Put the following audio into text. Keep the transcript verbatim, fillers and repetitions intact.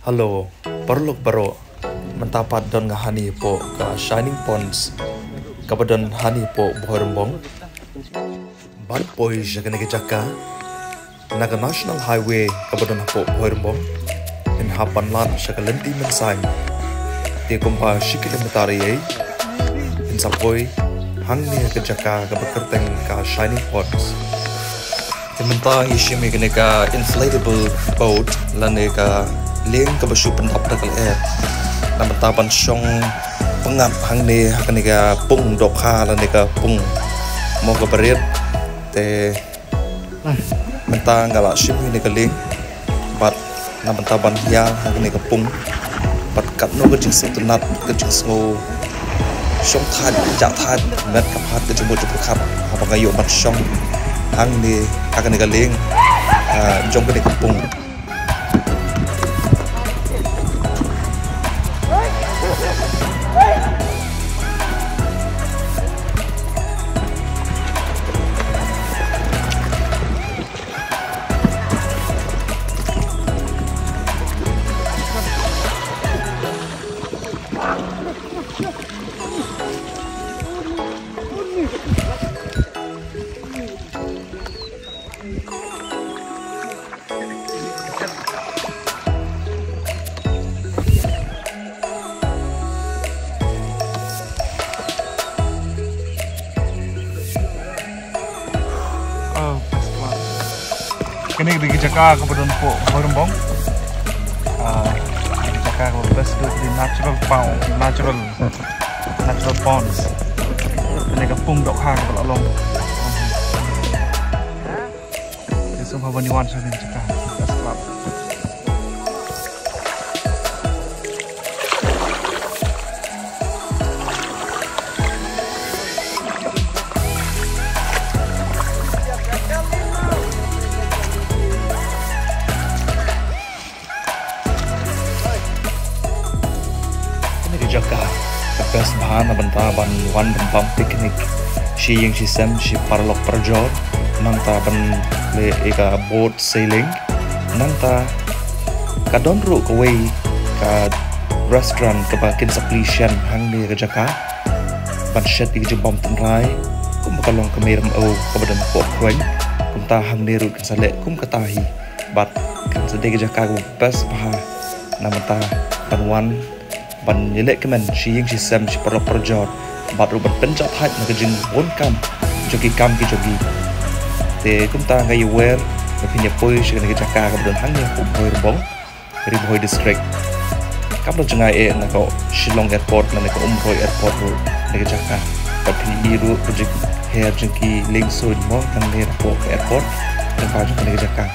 Hello, paralok baroh. Mynta pat don nga hangne hapoh ka Shining Ponds, kaba don hangne hapoh Bhoirymbong. Ban poi sha kane ka jaka na ka National Highway kaba don hapoh Bhoirymbong, yn hap ban lad sha ka lynti Mynsaiñ. Te kumba shi kilometer ïa yn sa poi hangne ha ka jaka kaba kyrteng ka Shining Ponds. Te mynta ngi shim ïa kane ka inflatable boat lane ka lieng kaba shu pyndap da ka lyer. Na mynta ban shong pyngngad hangne ha kane ka pung dohkha lane ka pung mo kaba rit. Te mynta nga la shim ïa kane ka lieng bad na mynta ban hiar ha kane ka pung bad katno ka jingsngewtynnat, ka jingsngew shongthait, jahthait, met ka phad ka jingmut jingpyrkhat haba nga ïoh ban shong hangne ha kane ka lieng, ah, jong kane ka pung. Oh, best one. Kane ka dei ka jaka kaba don hapoh Bhoirymbong. Ah, ka dei ka jaka kaba best, ka dei natural pond, natural, natural ponds. Kane ka pung dohkha kaba la long. Te sngewbha ban wan sha kane ka jaka. Best club. Kane ka jaka ka best bha na bynta ban wan ban bam picnic shi ïing shi sem, shi paralok parajor. Nangta ban leh ïa ka boat sailing. Nangta ka don ruh kawei ka restaurant kaba kin sa plie shen hangne ka jaka ban shet ïa ka jingbam tynrai, kumba ka long ka Mei Rymaw kaba don hapoh Khweng. Kumta hangne ruh kin sa leh kum kata hi. Bad kan sa dei ka jaka kaba best bha na bynta ban wan ban ïaleh kmen shi ïing shi sem, shi paralok parajor, bad ruh ban pynjahthait na ka jingbun kam jong ki kam ki jong ki. Te kumta nga ïawer ba phin ïa poi sha kane ka jaka kaba don hangne hapoh Bhoirymbong, Ri Bhoi District. Kam da jngai eh na ka Shillong Airport lane ka Umroi Airport ruh kane ka jaka. Bad phin ïohi ruh ka jingher jong ki liengsuiñ mo hangne hapoh ka airport lyngba jong kane ka jaka.